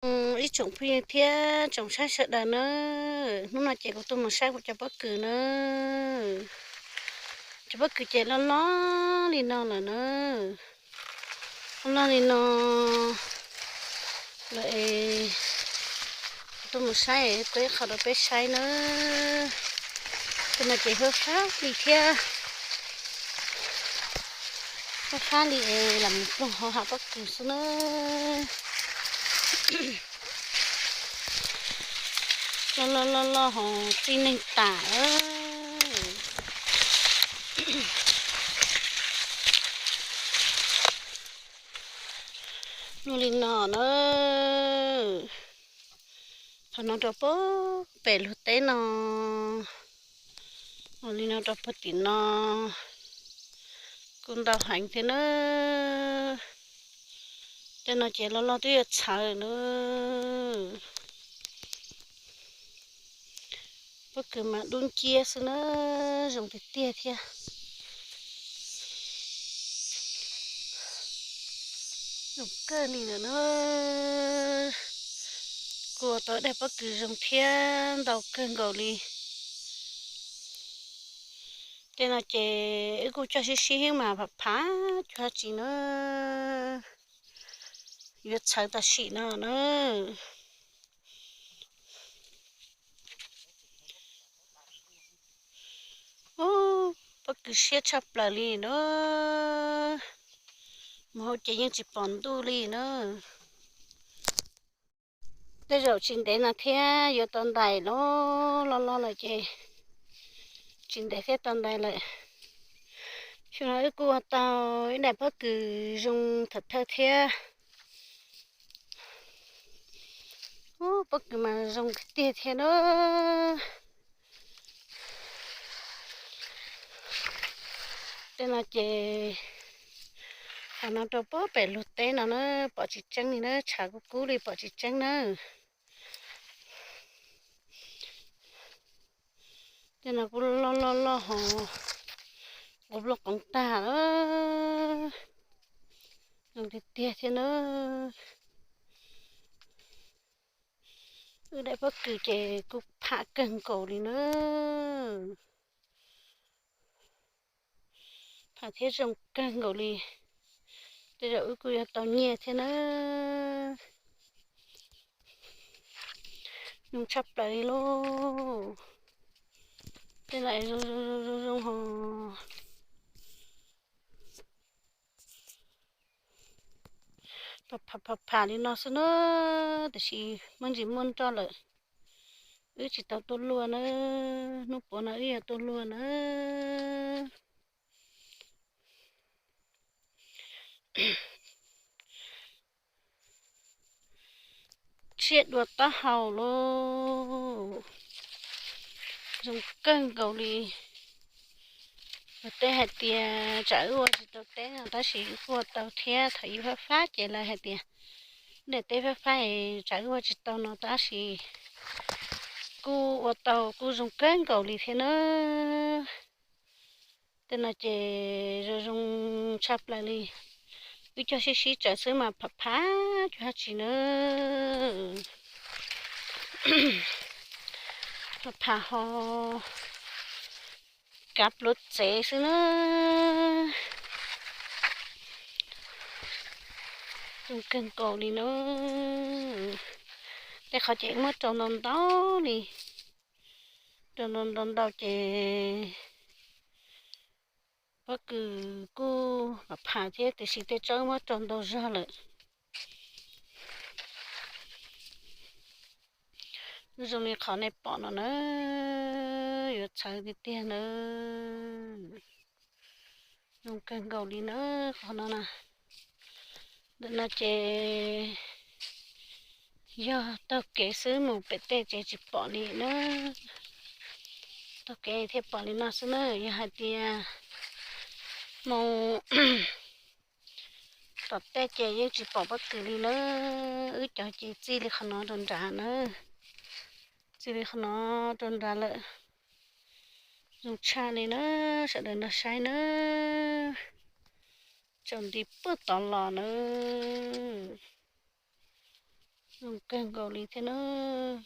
Ib tsoom phooj ywg thiab tsoom saib sawv daws na, hnub no ces kuv tuaj mus saib kuv cov pob kws na. Cov pob kws ces loj loj li no lawm na, loj loj li no lawm es kuv tuaj mus saib kuv ib qho rau peb saib na. Tej no ces fab fab li thiab, fab fab li es lam mus ploog hauv hav pob kws xwb na. Loj loj loj loj ho txij neeg tas. Luaj li no na, qhov no rau pem lug teb no, li no rau puag tim no kuj ntau heev thiab na. Tej no ces loj loj twb yuav txhawv na. Pob kws mas dub nciab xwb na, zoo tiag tiag thiab. Zoo kawg li na, kuj ua tau daim pob kws zoo thiab ntau kawg nkaus li. Tej no ces wb kuj coj sib sib mas phav phav cuag tsi na, yuav txhawv tam sim no na. Ub, pob kws siab tshaj plaws li na, mus hauv ces yeej tsis pom ntuj li na. Tej zaum tsis ntev no thiab yuav tau ntais loj loj lawm ces, tsis ntev thiab tau ntais lawm. Xyoo no wb kuj ua tau ib daim pob kws zoo tham thawj thiab. Ub, pob kws mas zoo tiag tiag thiab na. Tej no ces qhov no rau pem lug teb no na, pom tsis tseeb li na, tshav kub kub li pom tsis tseeb na. Tej no kuj loj loj loj ho, kuj loj qoov tag, zoo tiag tiag thiab na. Wb daim pob kws ces kuj pham kawg nkaus li na. Pham thiab zoo kawg nkaus li. Tej zaum wb kuj yuav tau nyiaj thiab na. Zoo tshaj plaws li lauj. Tej no zoo zoo zoo zoo ho. Pham pham li no xwb na, tiam sis muaj ntsis muaj nroj lawm, wb tsis tau tuaj luaj na. Hnub puav no wb yuav tuaj luaj na. Tsiaj dua taub hau lauj, zoo kawg nkaus li. Luag tej hais tias tsam wb ua tsis tau teb no tab sis wb kuj ua tau thiab. Thaum ub fab fab ces lawv hais tias daim teb fab fab es tsam wb ua tsis tau no tab sis kuj ua tau kuj zoo kawg nkaus li thiab na. Tej no ces zoo zoo tshaj plaws li. Wb cog sib sib tsaws xwb mas pham pham cuag dab tsi na. Pham pham ho kav pluav txev xwb na. Zoo kawg nkaus li na. Tej qhov ces muab rau ntau ntau li, rau ntau ntau ntau ces pob kws kuj pham pham thiab tiam sis tej tsob muab rau ntau zog lawm. Zoo li qhov nej pom no na, yuav txhawv tiag tiag na. Zoo kawg nkaus li na qhov no na. Ntawm no ces yog taug kev xwb, mus pem tej ces tsis pom li na. Taug kev thiaj pom li no xwb na, yog hais tias mus tom tej ces yeej tsis pom pob kws li na. Wb cov ces txij li qhov no rau nrad na, txij li qhov no rau nrad lawm. Zoo tshaj li na, sawv daws nrog saib na. Tsaus nti puag tod los na. Zoo kawg nkaus li thiab nawb.